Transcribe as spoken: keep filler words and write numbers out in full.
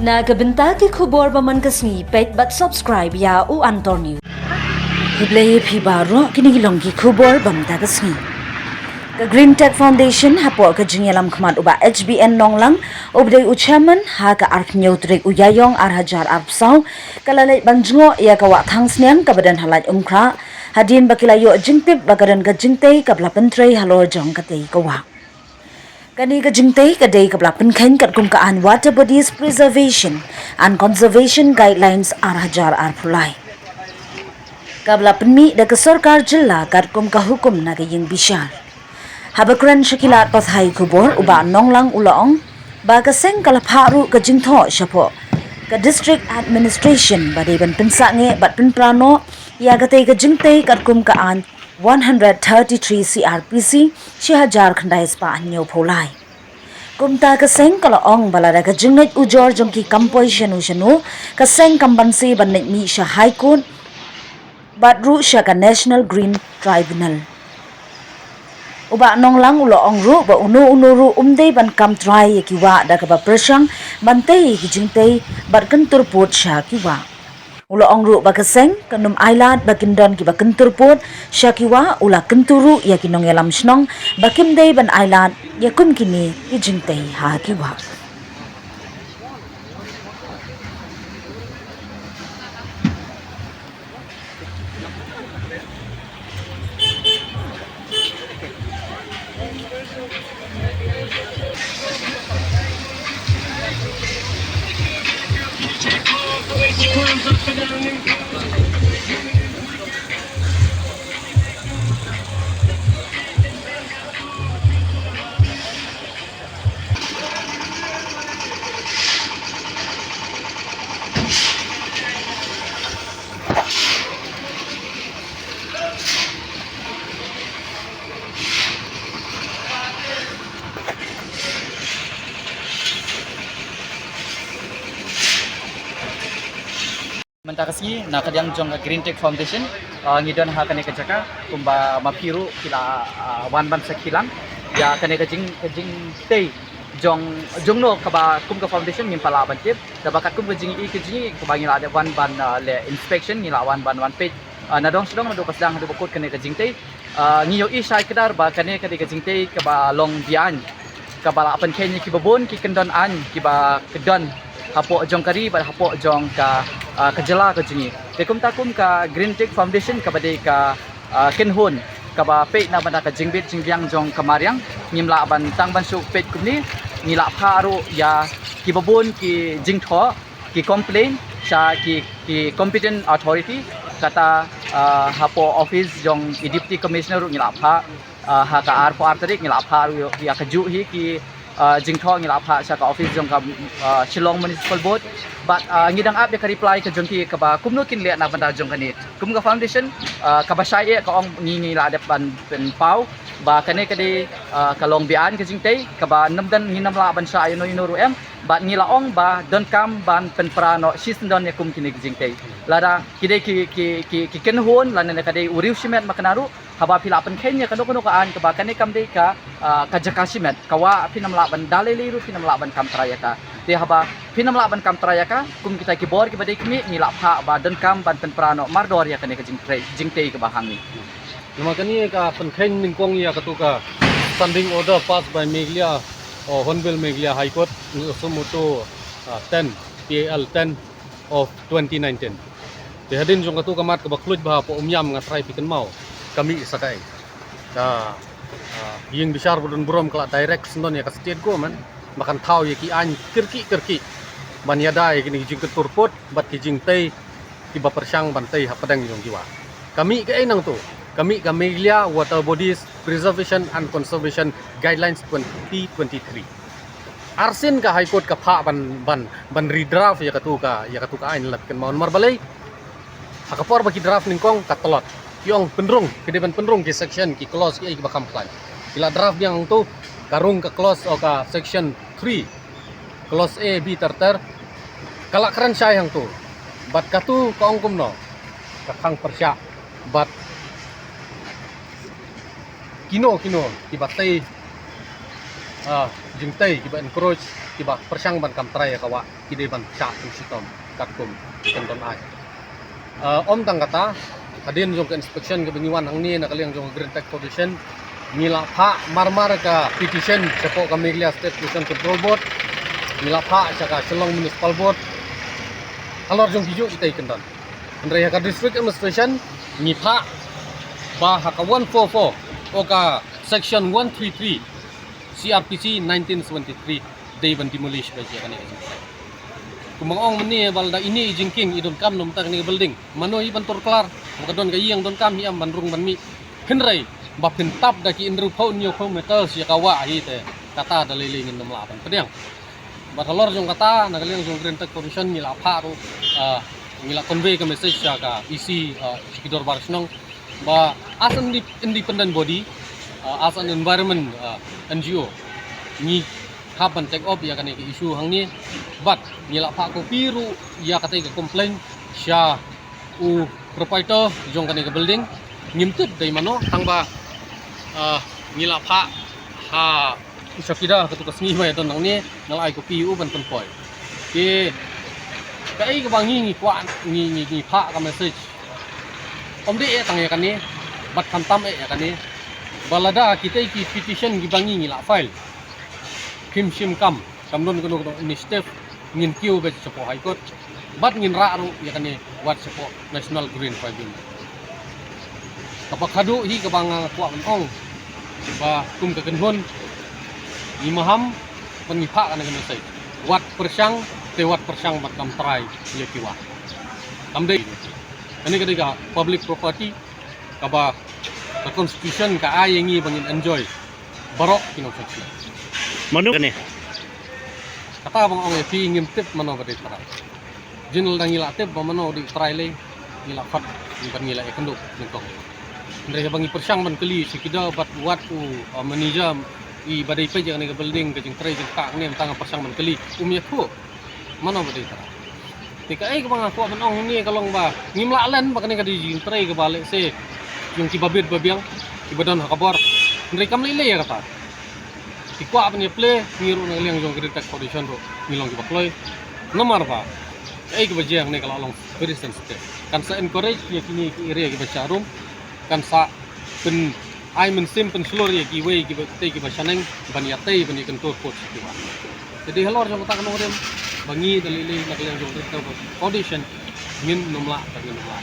Na ka bynta ki khubor ba man ka sngi, peit bad subscribe ïa u Antor News. Khublei ïa phi baroh, kine ki long ki khubor ba man ka sngi. Ka Green Tech Foundation hapoh ka jingïalam khmat u Bah H B N Nonglang, uba dei u chairman, ha ka arphew tarik u Ïaïong ar hajar arphew saw, ka la leit ban jngoh ïa ka wah thang sniang kaba don ha Laitumkhrah, hadien ba ki la ïoh jingtip ba ka don ka jingtei kaba la pyntrei halor jong katei ka wah. Kane ka jingtei ka dei kaba la pynkheiñ katkum ka aiñ Water Bodies Preservation and Conservation Guidelines ar hajar arphew lai, kaba la pynmih da ka sorkar jylla katkum ka hukum na ka ïing bishar. Haba kren sha ki lad pathai khubor, u Bah Nonglang u la ong ba ka seng ka la phah ruh ka jingthoh shapoh ka District Administration ba dei ban pynsangeh bad pynpra noh ïa katei ka jingtei katkum ka aiñ one hundred thirty-three C R P C, shi hajar khyndai spah hynñiewphew lai. Kumta ka seng ka la ong ba lada ka jingngeit ujor jong ki kam poi shano shano, ka seng kam banse ban leit mih sha High Court bad ruh sha ka National Green Tribunal. U Bah Nonglang u la ong ruh ba uno uno ruh um dei ban kam trai ïa ki wah da kaba pyrshang ban tei ïa ki jingtei bad kyntur pud sha ki wah. U la ong ruh ba ka seng kan ym ailad ba kin don kiba kyntur pud sha ki wah, u la kyntu ruh ïa ki nongïalam shnong ba kim dei ban ailad ïa kum kine ki jingtei ha ki wah. Mynta ka sngi na ka liang jong ka Green Tech Foundation, ah, ngi don ha kane ka jaka kumba ma phi ruh phi la, ah, wan ban sakhi lang ïa kane ka jing, ka jingtei jong, jong no kaba kum ka foundation ngim pat lah ban tip. Te ba katkum ka jingïohi ka jingïohi kaba ngi la dep wan ban, ah, leh inspection, ngi la wan ban wan peit, ah, na dong sha dong, naduh ba sdang haduh ba kut kane ka jingtei. Ah, ngi ïohi shai kdar ba kane ka dei ka jingtei kaba long beaiñ, kaba la pynkheiñ ïa kiba bun ki kyndon aiñ kiba kyndon hapoh jong ka ri bad hapoh jong ka, ah, ka jylla ka jong ngi. Te kumta kum ka Green Tech Foundation kaba dei ka, ah, kynhun kaba peit na bynta ka jingbit jingbiang jong ka mariang, ngim lah ban tang ban shu peit kumne, ngi la phah ruh ïa kiba bun ki jingthoh, ki complain sha ki, ki competent authority, kata, ah, hapoh office jong i Deputy Commissioner ruh ngi la phah, ah, ha ka arphew ar tarik ngi la phah ruh ïa kajuh hi ki, ah, jingthoh ngi la phah sha ka office jong ka, ah, Shillong Municipal Board. Bad, ah, ngi dang ap ïa ka reply ka jong ki kaba kumno kin leh na bynta jong kane. Kum ka foundation, ah, kaba shai eh ka ong ngi, ngi la dep ban pynpaw ba kane ka dei, ah, ka long beaiñ ka jingtei kaba ym don, ngin ym lah ban shah ïano ïano ruh em. Bad ngi la ong ba donkam ban pynpra noh shisyndon ïa kum kine ki jingtei. Lada ki dei ki, ki, ki, ki kynhun lane ka dei u riewshimet makna ruh, haba phi la pynkheiñ ïa kano kano ka aiñ kaba kane kam dei ka, ah, ka jaka shimet, ka wah phin ym lah ban da lei lei ruh phin ym lah ban kam trai ïa ka. Te haba phin ym lah ban kam trai ïa ka, kum kita ki bor kiba dei khmih, ngi la phah ba donkam ban pynpra noh mardor ïa kane ka jingtrei, jingtei kaba hangne. Namar kane ka pynkheiñ nyngkong ïa katu ka standing order passed by Meghalaya, or Hornbill Meghalaya High Court, suo motu, ah, ten, P A L ten of twenty nineteen. Te hadien jong katu ka mat kaba khluit bha hapoh Umiam, nga trai phi kynmaw, ka mih sa kaei. Ka, ah, ïing bishar ba don burom ka la direct syndon ïa ka state government ba kan thaw ïa ki aiñ kyrkieh kyrkieh ban ïada ïa kine ki jingkyntur pud bad ki jingtei kiba pyrshang ban tei hapdeng jong ki wah. Ka mih kaei nangtu? Ka mih ka Meghalaya Water Bodies Preservation and Conservation Guidelines twenty twenty-three. Arsien ka High Court ka phah ban, ban, ban redraft ïa katu ka, ïa katu ka aiñ, la phi kynmaw namar balei? Ha ka por ba ki draft nyngkong ka tlot. Ki ong pynrung, ki dei ban pynrung ki section, ki clause kiei kiba kham khlaiñ. Ki la draft biang hangtu, ka rung ka clause, o ka section three, clause A, B ter ter. Ka la kren shai hangtu. Bad katu ka ong kumno? Ka khang pyrshah. Bad kino kino kiba tei, ah, jingtei kiba encroach kiba pyrshang ban kam trai ïa ka wah ki dei ban shah kum shitom katkum ki kyndon ai. Uh, ym tang kata, hadien jong ka inspection kaba ngi wan hangne na ka liang jong ka Green Tech Foundation, ngi la phah marmar ka petition shapoh ka Meghalaya State Pollution Control Board, ngi la phah sha ka Shillong Municipal Board halor jong kijuh kita ki kyndon. Hynrei ha ka District Administration ngi phah ba ha ka one four four o ka Section one three three C R P C nineteen seventy-three dei ban demolish ba ïa kane ka jingtrai. Kumba nga ong mynne ba lada ine i jingkieng i donkam na mynta kane ka building, mano hi ban tur klar? Ba ka don ka ïing donkam hi, em ban rung ban mih. Hynrei ba phin tap da ki hynriewphew hynñiewphew meter ïa ka wah hi te, kata da lei lei ngin nym lah ban pdiang. Bad halor jong kata, na ka liang jong Green Tech Foundation ngi la phah ruh, ah, ngi la convey ka message sha ka E C, ah, sha ki dorbar shnong, ba as an inde-, independent body, uh, as an environment, uh, N G O, ngi hap ban take up ïa kane ka issue hangne, bad ngi la phah copy ruh ïa kata ka complaint sha u proprietor jong kane ka building. Ngim tip dei mano, tang ba, uh, ngi la phah ha u chowkidar katto ka sngi ba ïa don nangne, nga la ai copy ïa u ban pynpoi. Te kaei kaba ngi ngi kwah, ngi ngi ngi phah ka message. Ym dei eh tang ïa kane, bad khamtam eh ïa kane, ba lada kita ki petition kiba ngi ngi la file, kim shim kam, kam don kano kano initiative, ngin kiew beit shapoh High Court, bad ngin rah ruh ïa kane wat shapoh National Green Tribunal. Kaba khadduh hi kaba nga kwah ban ong, ba kum ka kynhun, ngi maham ban ngi phah kane ka message. Wat pyrshang, te wat pyrshang bad kam trai ïa ki wah. Kam dei. Kane ka dei ka public property, kaba ka constitution ka ai ïa ngi ba ngin enjoy baroh ki nongshong shnong. Mano kane? Kata ba nga ong ïa phi, ngim tip mano ba dei trai. Jin lada ngi la tip ba mano dei trai lei, ngi la khot, ngi ban ngi la ïakynduh nyngkong. Hynrei haba ngi pyrshang ban kylli sha ki da bad wat u, uh, manager i ba dei peit ïa kane ka building, ka jingtrei jingkah kane, mynta nga pyrshang ban kylli, um ïathuh mano ba dei trai. Te kaei kaba nga kwah ban ong hangne ka long ba ngim lah len ba kane ka dei jingtrei kaba lehse jong kiba bit ba biang, kiba don ha ka bor. Hynrei kam lei lei ïa kata. Ki kwah ban ïa plie, ngi ruh na ka liang jong ka Green Tech Foundation ruh ngi long kiba kloi. Namar ba kaei kaba jia hangne ka la long very sensitive. Kan sa encourage ïa kine ki area kiba shah rum, kan sa pyn ai mynsiem pynshlur ïa kiwei kiba tei kiba shaneng ban ïatei ban ïakyntur pud sha ki wah. Te dei halor jong kata ka nongrim ba ngi da lei lei na ka liang jong ka Green Tech Foundation ngin nym lah, ngin nym lah.